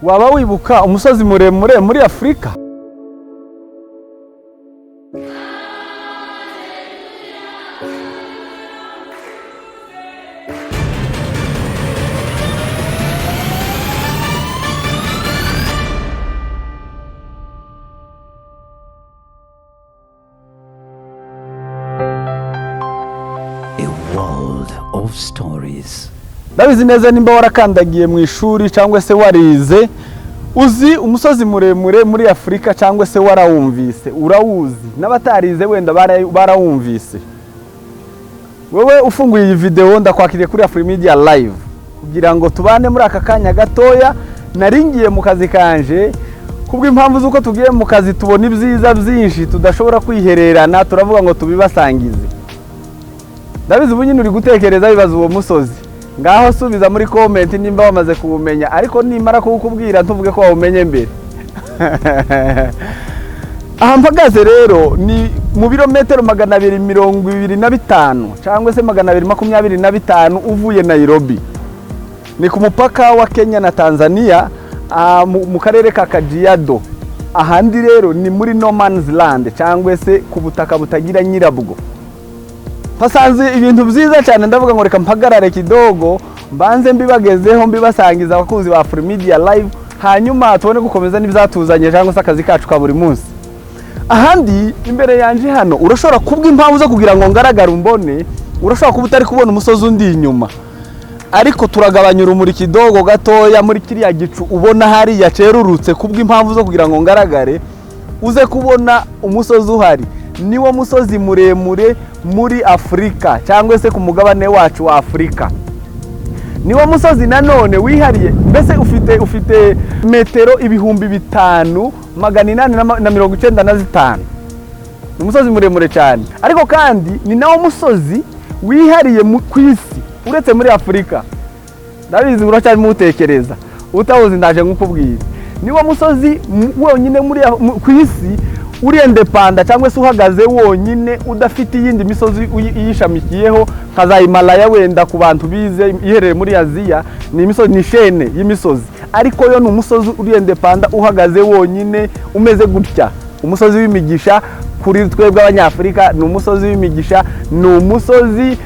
Waba wibuka umusozi muremure muri Afurika? A world of stories. Ndabizi neza, nimba warakandagiye mu ishuri cyangwa se warize, uzi umusozi muremure muri Afurika, cyangwa se warawumvise, urawuzi. N'abatarize wenda barawumvise. Wowe ufunguye iyi videwo, ndakwakiriye kuri Afrimedia Live kugira ngo tubane muri aka kanya gatoya. Naringiye mu kazi kanje. Kubw'impamvu z'uko tugiye mu kazi, tubona ibyiza byinshi tudashobora kwihererana, turavuga ngo tubibasangize. Ndabizi ubu nyine uri gutekereza, bibaza uwo musozi. Ngaho subiza muri comment nimba wamaze kuwumenya, ariko nimara kuwukubwira ntuvuge ko wawumenye mbere. Aha mpagaze rero ni mu birometero 225 cyangwa se 225 uvuye Nairobi. Ni ku mupaka wa Kenya na Tanzania, mu karere ka Kajiado. Ahandi rero ni muri no man's land, cyangwa se ku butaka butagira nyirabwo. Hasanze ibintu byiza cyane, ndavuga ngo reka mpagarare kidogo, mbanze mbibagezeho, mbibasangiza abakunzi ba Afrimedia Live, hanyuma tubone gukomeza n'ibyatuzanye cyangwa se akazi kacu ka buri munsi. Ahandi imbere yanjye hano, urashobora kubwa impamvu zo kugira ngo ngaragare umbone, urashobora kuba utari kubona umusozi undi inyuma, ariko turagabanya urumuri kidogo gatoya muri kiriya gicu ubona hariya cerurutse, kubw'impamvu zo kugira ngo ngaragare uze kubona umusozi uhari. Niwo musozi muremure muri Afurika, cyangwa se ku mugabane wacu wa Afurika. Niwo musozi nanone wihariye, mbese ufite metero 5895. Ni umusozi muremure cyane, ariko kandi ni nawo musozi wihariye ku isi uretse muri Afurika. Ndabizi uracyarimo utekereza, utawuzi ndaje nkukubwira. Niwo musozi wonyine ku isi uri independent, cyangwa se uhagaze wonyine, udafite iyindi misozi iyishamikiyeho nka za Himalaya. Wenda ku bantu bize, iherereye muri Aziya, ni imisozi, ni chaîne y'imisozi, ariko yo ni umusozi uri independent, uhagaze wonyine, umeze gutya. Umusozi w'imigisha kuri twebwe Abanyafurika, ni umusozi w'imigisha, ni umusozi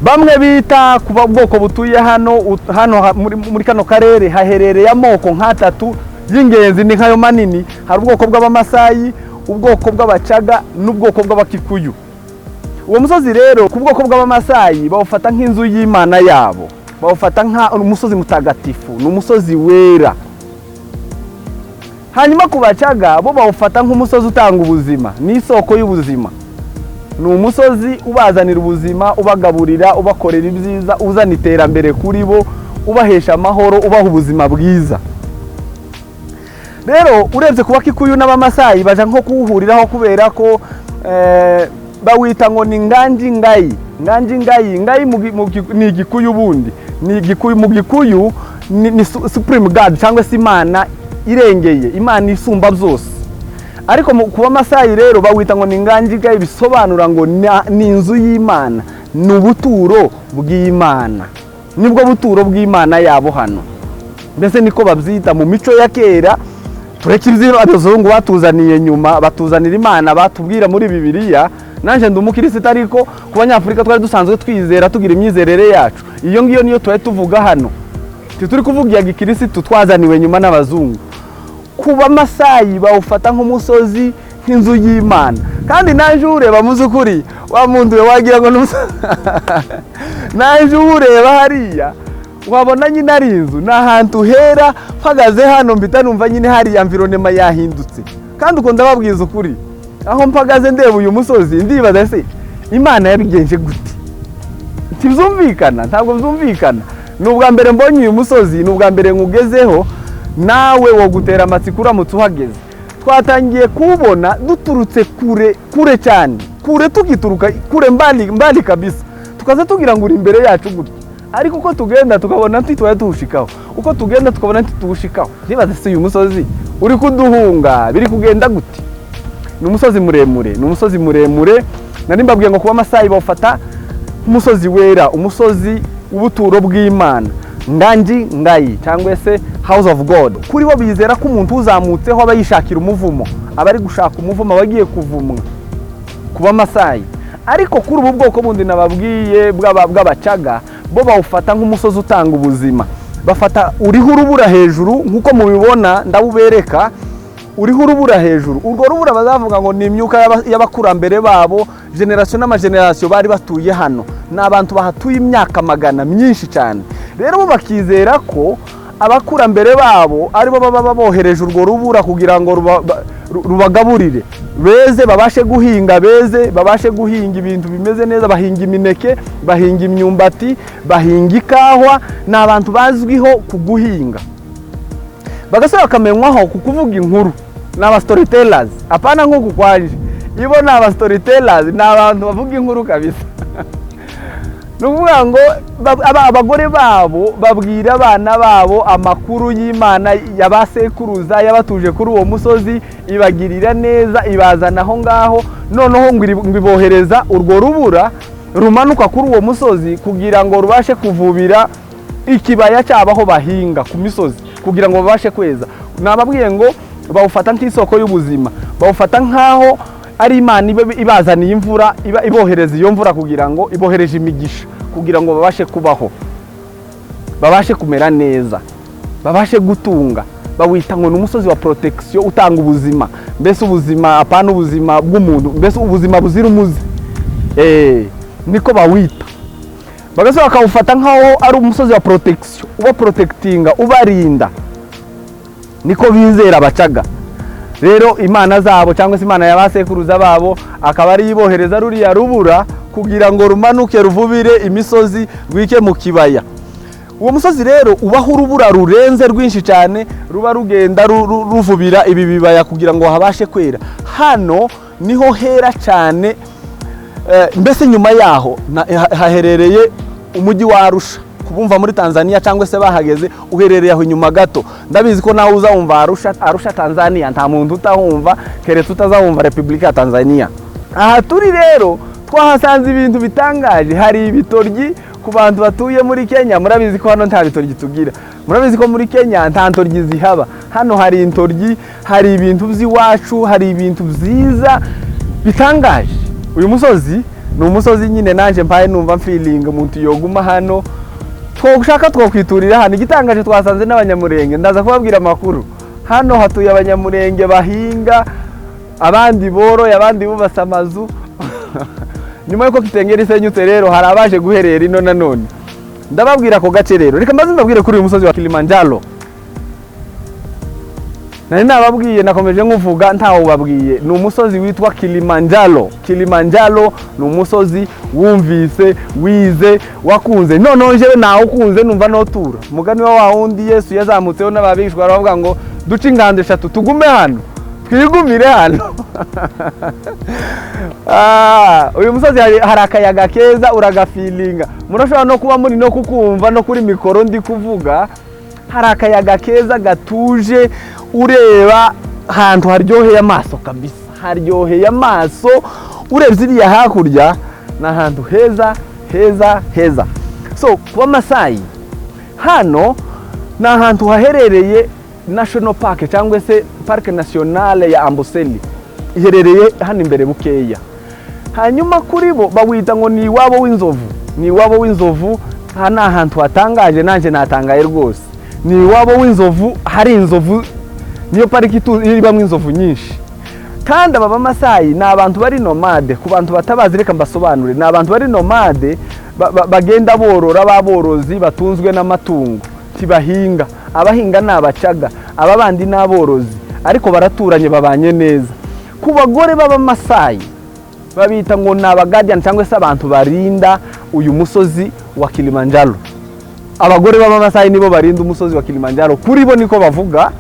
bamwe bita ku bwoko butuye hano. Hano muri kano karere haherereye amoko nk'atatu y'ingenzi, ni nkayo manini. Hari ubwoko bw'Abamasayi, ubwoko bw'Abacaga n'ubwoko bw'Abakikuyu. Uwo musozi rero, ku bwoko bw'Abamasayi, bawufata nk'inzu y'Imana yabo, bawufata nka umusozi mutagatifu, ni umusozi wera. Hanyuma ku Bacaga bo bawufata nk'umusozi utanga ubuzima, ni isoko y'ubuzima, ni umusozi ubazanira ubuzima, ubagaburira, ubakorera ibyiza, uzana iterambere kuri bo, ubahesha amahoro, ubaha ubuzima bwiza. Rero urebye kuba Kikuyu n'Abamasayi baja nko kuwuhuriraho, kubera ko bawita ngo ni Nganji Ngai. Nganji Ngai, Ngai ni Igikuyu, ubundi ni Igikuyu. Mu Gikuyu ni supreme God, cyangwa se Imana irengeye, Imana isumba byose. Ariko kuba Masayi rero bawita ngo ni Nganji Ngai, bisobanura ngo ni inzu y'Imana, ni ubuturo bw'Imana, nibwo buturo bw'Imana yabo hano, mbese niko babyita mu mico ya kera. Tureke ibyo abazungu batuzaniye nyuma, batuzanira Imana batubwira muri Bibiliya. Nanjye ndi umukirisitu, ariko ku Banyafurika twari dusanzwe twizera, tugira imyizerere yacu. Iyo ngiyo niyo tuba tuvuga hano, turi kuvuga iya gikirisitu twazaniwe nyuma n'abazungu. Ku Bamasayi bawufata nk'umusozi, nk'inzu y'Imana. Kandi naje uwureba, mu by'ukuri wa muntu we, wagira ngo naje uwureba hariya wabona nyine ari inzu, ni ahantu hera. Mpagaze hano mpita numva nyine hariya environnement yahindutse. Kandi uko ndababwiza ukuri, aho mpagaze ndeba uyu musozi, ndibaza se Imana yabigenje gute? Ntibyumvikana, ntabwo byumvikana. Ni ubwa mbere mbonye uyu musozi, ni ubwa mbere nkugezeho. Nawe wo gutera amatsiko uramutse uhageze. Twatangiye kuwubona duturutse kure, kure cyane, kure, tugituruka kure, mbali mbali kabisa, tukaza tugira ngo uri imbere yacu gutya, ariko uko tugenda tukabona ntitwaye tuwushikaho, uko tugenda tukabona ntituwushikaho. Ntibaze se uyu musozi uri kuduhunga, biri kugenda gute? Ni umusozi muremure, ni umusozi muremure. Nari mbabwiye ngo kuba Amasayi bawufata nk'umusozi wera, umusozi w'ubuturo bw'Imana, Nganji Ngai, cyangwa se House of God. Kuri bo bizera ko umuntu uzamutseho aba yishakira umuvumo, aba ari gushaka umuvumo, aba agiye kuvumwa kuba Masayi. Ariko kuri ubu bwoko bundi nababwiye bw'Abacaga, bo bawufata nk'umusozi utanga ubuzima. Bafata uriho urubura hejuru, nk'uko mubibona ndawubereka, uriho urubura hejuru. Urwo rubura bazavuga ngo ni imyuka y'abakurambere babo, génération n'amagenerasiyo bari batuye hano. Ni abantu bahatuye imyaka magana myinshi cyane. Rero bo bakizera ko abakurambere babo aribo baba bohereje urwo rubura kugira ngo rubagaburire, beze babashe guhinga, beze babashe guhinga ibintu bimeze neza. Bahinga imineke, bahinga imyumbati, bahinga ikawa. Ni abantu bazwiho ku guhinga, bagasaba bakamenywaho ku kuvuga inkuru. Ni aba storytellers, apana nk'uku kwaje ibo. Ni aba storytellers, ni abantu bavuga inkuru kabisa. Ni ukuvuga ngo abagore babo babwira abana babo amakuru y'Imana ya ba sekuruza yabatuje kuri uwo musozi, ibagirira neza, ibazana aho ngaho. Noneho ngo ibohereza urwo rubura rumanuka kuri uwo musozi kugira ngo rubashe kuvubira ikibaya cyabo aho bahinga ku misozi, kugira ngo babashe kweza. Nababwiye ngo bawufata nk'isoko y'ubuzima, bawufata nk'aho ari Imana ibazaniye imvura, iba ibohereza iyo mvura kugira ngo ibohereje imigisha, kugira ngo babashe kubaho, babashe kumera neza, babashe gutunga. Bawita ngo ni umusozi wa protection, utanga ubuzima, mbese ubuzima, apana ubuzima bw'umuntu, mbese ubuzima buzira umuze. Niko bawita. Bagase bakawufata nk'aho ari umusozi wa protection, uba protectinga, ubarinda. Niko bizera Abacaga. Rero imana zabo, cyangwa se imana ya ba sekuruza babo, akaba ari ibohereza ruriya rubura kugira ngo rumanuke ruvubire imisozi, rwike mu kibaya. Uwo musozi rero ubaho urubura rurenze rwinshi cyane, ruba rugenda ruvubira ibi bibaya kugira ngo habashe kwera. Hano niho hera cyane. Mbese nyuma yaho haherereye umujyi wa Arusha. Kubumva muri Tanzania cyangwa se bahageze, uherereye aho inyuma gato. Ndabizi ko nawe uzawumva Arusha, Arusha Tanzania, nta muntu utahumva, keretse utazawumva Repubulika ya Tanzania. Aha turi rero twahasanze ibintu bitangaje. Hari ibitoryi. Ku bantu batuye muri Kenya, murabizi ko hano nta bitoryi tugira, murabizi ko muri Kenya nta ntoryi zihaba. Hano hari intoryi, hari ibintu by'iwacu, hari ibintu byiza bitangaje. Uyu musozi ni umusozi nyine nanjye mpaye numva mfeelinga umuntu yoguma hano, twoshaka twokwiturira hano. Igitangaje, twasanze n'Abanyamurenge. Ndaza kubabwira amakuru. Hano hatuye Abanyamurenge bahinga, abandi boroye, abandi bubatse amazu. Nyuma y'uko Kitengera isenyutse rero, hari abaje guherera ino. Nanone ndababwira ako gace. Rero reka mbaze mbabwire kuri uyu musozi wa Kilimanjaro. Nari nababwiye, nakomeje nkuvuga ntawubabwiye. Ni umusozi witwa Kilimanjaro. Kilimanjaro ni umusozi wumvise, wize, wakunze. Noneho njyewe nawukunze, numva notura mugani wa wundi Yesu yazamutseho n'ababigishwa, baravuga ngo duce ingando eshatu, tugume hano, twigumire hano. Uyu musozi hari akayaga keza, uragafeelinga. Murashobora no kuba muri no kukumva no kuri mikoro ndi kuvuga. Hari akayaga keza gatuje, ureba ahantu haryoheye amaso kabisa, haryoheye amaso. Urebye iriya hakurya, ni ahantu heza heza heza. So kuba Masayi, hano ni ahantu haherereye National Park, cyangwa se Parc Nationale ya Amboseli, iherereye hano imbere bukeya. Hanyuma kuri bo bawita ngo ni iwabo w'inzovu, ni iwabo w'inzovu. Aha ni ahantu hatangaje, nanjye natangaye rwose. Ni iwabo w'inzovu, hari inzovu, niyo pariki ibamo inzovu nyinshi. Kandi aba Bamasayi ni abantu bari nomade. Ku bantu batabazi, reka mbasobanure: ni abantu bari nomade, bagenda borora, b'aborozi batunzwe n'amatungo, ntibahinga. Abahinga ni Abacaga, aba bandi ni aborozi, ariko baraturanye, babanye neza. Ku bagore b'Abamasayi, babita ngo ni aba guardian, cyangwa se abantu barinda uyu musozi wa Kilimanjaro. Abagore b'Abamasayi nibo barinda umusozi wa Kilimanjaro, kuri bo niko bavuga.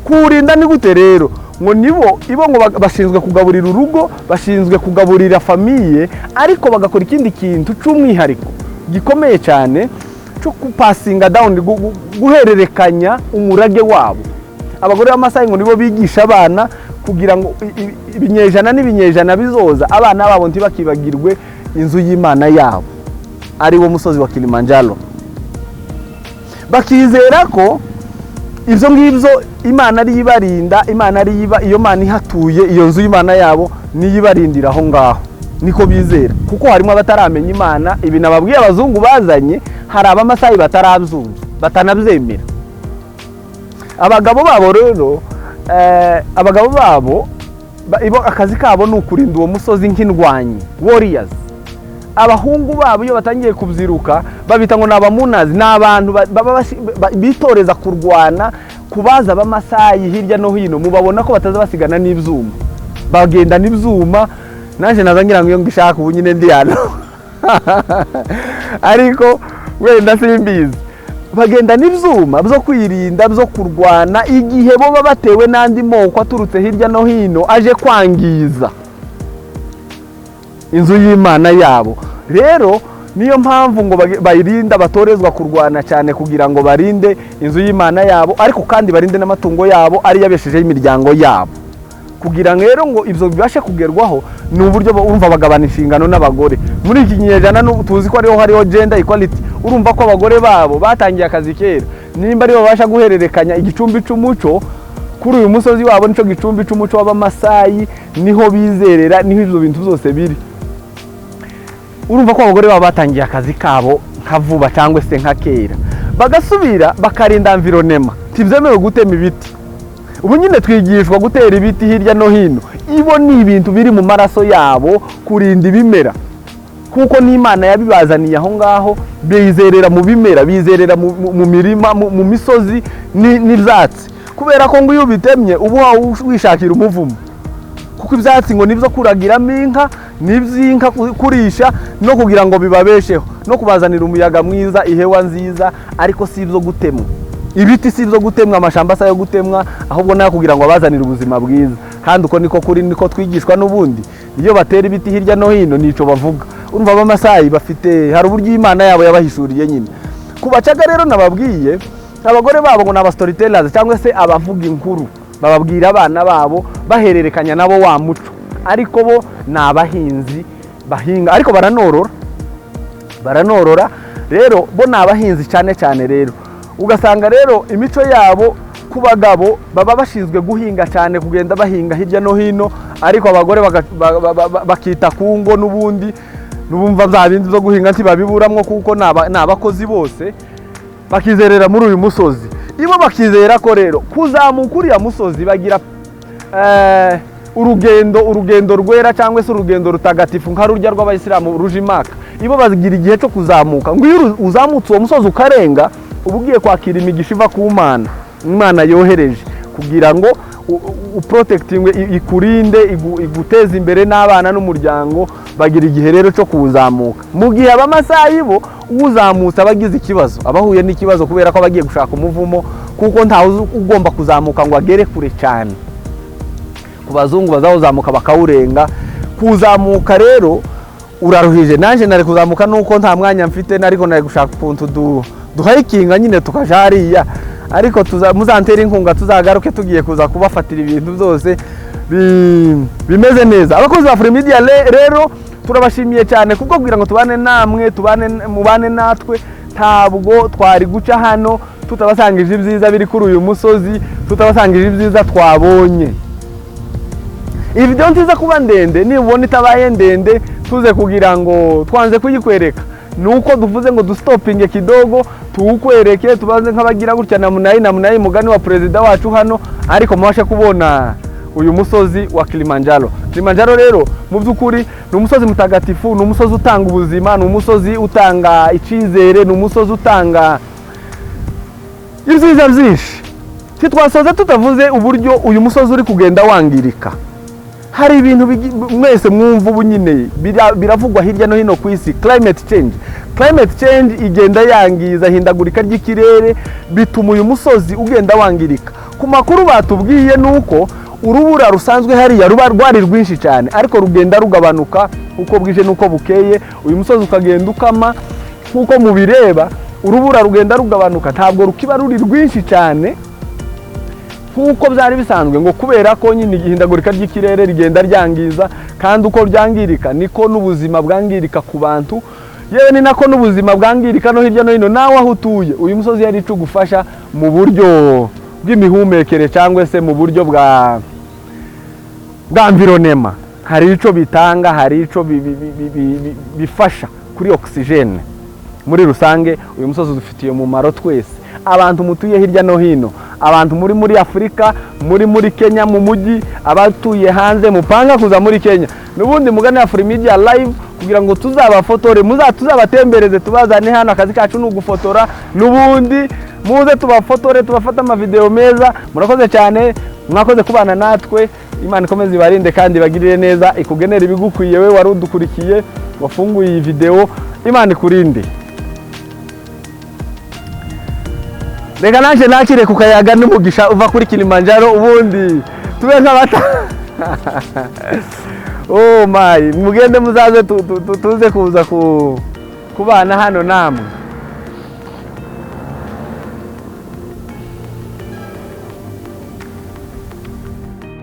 Kuwurinda ni gute rero? Ngo nibo ibo ngo bashinzwe kugaburira urugo, bashinzwe kugaburira famille, ariko bagakora ikindi kintu cy'umwihariko gikomeye cyane cyo kupassinga down, guhererekanya umurage wabo. Abagore b'Amasayi ngo nibo bigisha abana kugira ngo ibinyejana n'ibinyejana bizoza, abana babo ntibakibagirwe inzu y'Imana yabo, ari wo musozi wa Kilimanjaro. Bakizera ko Ibyo ngibyo Imana ariyo ibarinda, Imana ariyo iba, iyo Mana ihatuye, iyo nzu y'Imana yabo niyo ibarindira aho ngaho. Niko bizera, kuko harimo abataramenya Imana. Ibi nababwiye abazungu bazanye, hari Abamasayi batarabyumva, batanabyemera. Abagabo babo rero, abagabo babo akazi kabo ni ukurinda uwo musozi nk'indwanyi, warriors. Abahungu babo iyo batangiye kubyiruka babita ngo ni abamunazi, ni abantu baba bitoreza kurwana. Kubaza Abamasayi hirya no hino mubabona ko bataza basigana n'ibyuma, bagenda n'ibyuma. Nanjye naza ngira ngo iyo ngishaka ubu nyine ndi hano, ariko wenda simbizi. Bagenda n'ibyuma byo kwirinda, byo kurwana igihe bo batewe n'andi moko aturutse hirya no hino aje kwangiza inzu y'Imana yabo. Rero niyo mpamvu ngo bayirinda, batorezwa kurwana cyane kugira ngo barinde inzu y'Imana yabo, ariko kandi barinde n'amatungo yabo ariyo abeshejeho imiryango yabo. Kugira ngo rero ngo ibyo bibashe kugerwaho ni uburyo urumva bagabana inshingano n'abagore. Muri iki kinyejana tuzi ko hariho gender equality. Urumva ko abagore babo batangiye akazi kera, nimba aribo babasha guhererekanya igicumbi c'umuco kuri uyu musozi wabo. Nico gicumbi c'umuco w'Abamasayi, niho bizerera, niho ibyo bintu byose biri. Urumva ko abagore babo batangiye akazi kabo nka vuba cyangwa se nka kera, bagasubira bakarinda environnement. Ntibyemewe gutema ibiti. Ubu nyine twigishwa gutera ibiti hirya no hino, ibo ni ibintu biri mu maraso yabo kurinda ibimera, kuko n'Imana yabibazaniye aho ngaho. Bizerera mu bimera, bizerera mu mirima, mu misozi n'ibyatsi, kubera ko ngo iyo ubitemye uba wishakira umuvumo, kuko ibyatsi ngo nibyo kuragiramo inka, n'iby'inka kurisha no kugira ngo bibabesheho no kubazanira umuyaga mwiza, ihewa nziza. Ariko si ibyo gutemwa, ibiti si ibyo gutemwa, amashyamba si ayo gutemwa, ahubwo nayo kugira ngo abazanire ubuzima bwiza. Kandi uko niko kuri, niko twigishwa n'ubundi. Iyo batera ibiti hirya no hino nico bavuga. Urumva Abamasayi bafite, hari uburyo Imana yabo yabahishuriye nyine. Ku Bacaga rero nababwiye, abagore babo ngo ni aba storytellers cyangwa se abavuga inkuru, bababwira abana babo, bahererekanya nabo wa muco. Ariko bo ni abahinzi, bahinga ariko baranorora, baranorora. Rero bo ni abahinzi cyane cyane. Rero ugasanga rero imico yabo, ku bagabo baba bashinzwe guhinga cyane, kugenda bahinga hirya no hino, ariko abagore bakita ku ngo n'ubundi. N'ubumva bya bindi byo guhinga ntibabiburamwo, kuko ni abakozi bose. Bakizerera muri uyu musozi. Ibo bakizera ko rero kuzamuka uriya musozi bagira urugendo rwera cyangwa se urugendo rutagatifu nka rurya rw'Abayisilamu ruje imaka. Ibo bagira igihe cyo kuzamuka, ngo iyo uzamutse uwo musozi ukarenga, uba ugiye kwakira imigisha iva ku Mana, Imana yohereje kugira ngo uprotectingwe, ikurinde, iguteze imbere n'abana n'umuryango. Bagira igihe rero cyo kuwuzamuka, mu gihe Abamasayi bo uzamutse aba agize ikibazo, aba ahuye n'ikibazo, kubera ko aba agiye gushaka umuvumo, kuko ntawe ugomba kuzamuka ngo agere kure cyane. Ku bazungu bazawuzamuka bakawurenga. Kuzamuka rero uraruhije. Nanjye nari kuzamuka nuko nta mwanya mfite, ariko nari gushaka ukuntu duhayikinga nyine tukaja hariya. Ariko muzantere inkunga tuzagaruke, tugiye kuza kubafatira ibintu byose bimeze neza. Abakozi ba Afurimidiya rero turabashimiye cyane kubwo kugira ngo tubane namwe, tubane, mubane natwe. Ntabwo twari guca hano tutabasangije ibyiza biri kuri uyu musozi, tutabasangije ibyiza twabonye. Iyi video nziza kuba ndende, nibona itabaye ndende tuze kugira ngo twanze kuyikwereka, ni uko duvuze ngo dustopinge kidogo tuwukwereke, tubanze nk'abagira gutya na munayi na munayi, mugani wa perezida wacu hano. Ariko mubashe kubona uyu musozi wa Kilimanjaro. Kilimanjaro rero mu by'ukuri ni umusozi mutagatifu, ni umusozi utanga ubuzima, ni umusozi utanga icyizere, ni umusozi utanga ibyiza byinshi. Ntitwasoza tutavuze uburyo uyu musozi uri kugenda wangirika. Hari ibintu mwese mwumva ubu nyine biravugwa hirya no hino ku isi, climate change. Climate change igenda yangiza, ihindagurika ry'ikirere bituma uyu musozi ugenda wangirika. Ku makuru batubwiye ni uko urubura rusanzwe hariya ruba rwari rwinshi cyane, ariko rugenda rugabanuka uko bwije n'uko bukeye. Uyu musozi ukagenda ukama nk'uko mubireba, urubura rugenda rugabanuka, ntabwo rukiba ruri rwinshi cyane nk'uko byari bisanzwe, ngo kubera ko nyine ihindagurika ry'ikirere rigenda ryangiza. Kandi uko ryangirika niko n'ubuzima bwangirika ku bantu, yewe ni nako n'ubuzima bwangirika no hirya no hino nawe aho utuye. Uyu musozi yari icyo ugufasha mu buryo bw'imibereho yawe. bw'imihumekere cyangwa se mu buryo bwa environnement. Hari icyo bitanga, hari icyo bifasha kuri oxygène muri rusange. Uyu musozi udufitiye umumaro twese, abantu mutuye hirya no hino, abantu muri Afurika, muri Kenya mu mujyi, abatuye hanze mupanga kuza muri Kenya, n'ubundi mugane Afrimedia Live kugira ngo tuzabafotore, tuzabatembereze, tubazane hano. Akazi kacu ni ugufotora. N'ubundi muze tubafotore, tubafate amavideo meza. Murakoze cyane, mwakoze kubana natwe. Imana ikomeze ibarinde kandi ibagirire neza, ikugenere ibigukwiye. We wari udukurikiye, wafunguye iyi video, Imana ikurinde. Reka nanjye nakire ku kayaga n'umugisha uva kuri Kilimanjaro, ubundi tube nk'abata. Oh my, mugende muzaze tuze kuza kubana hano namwe.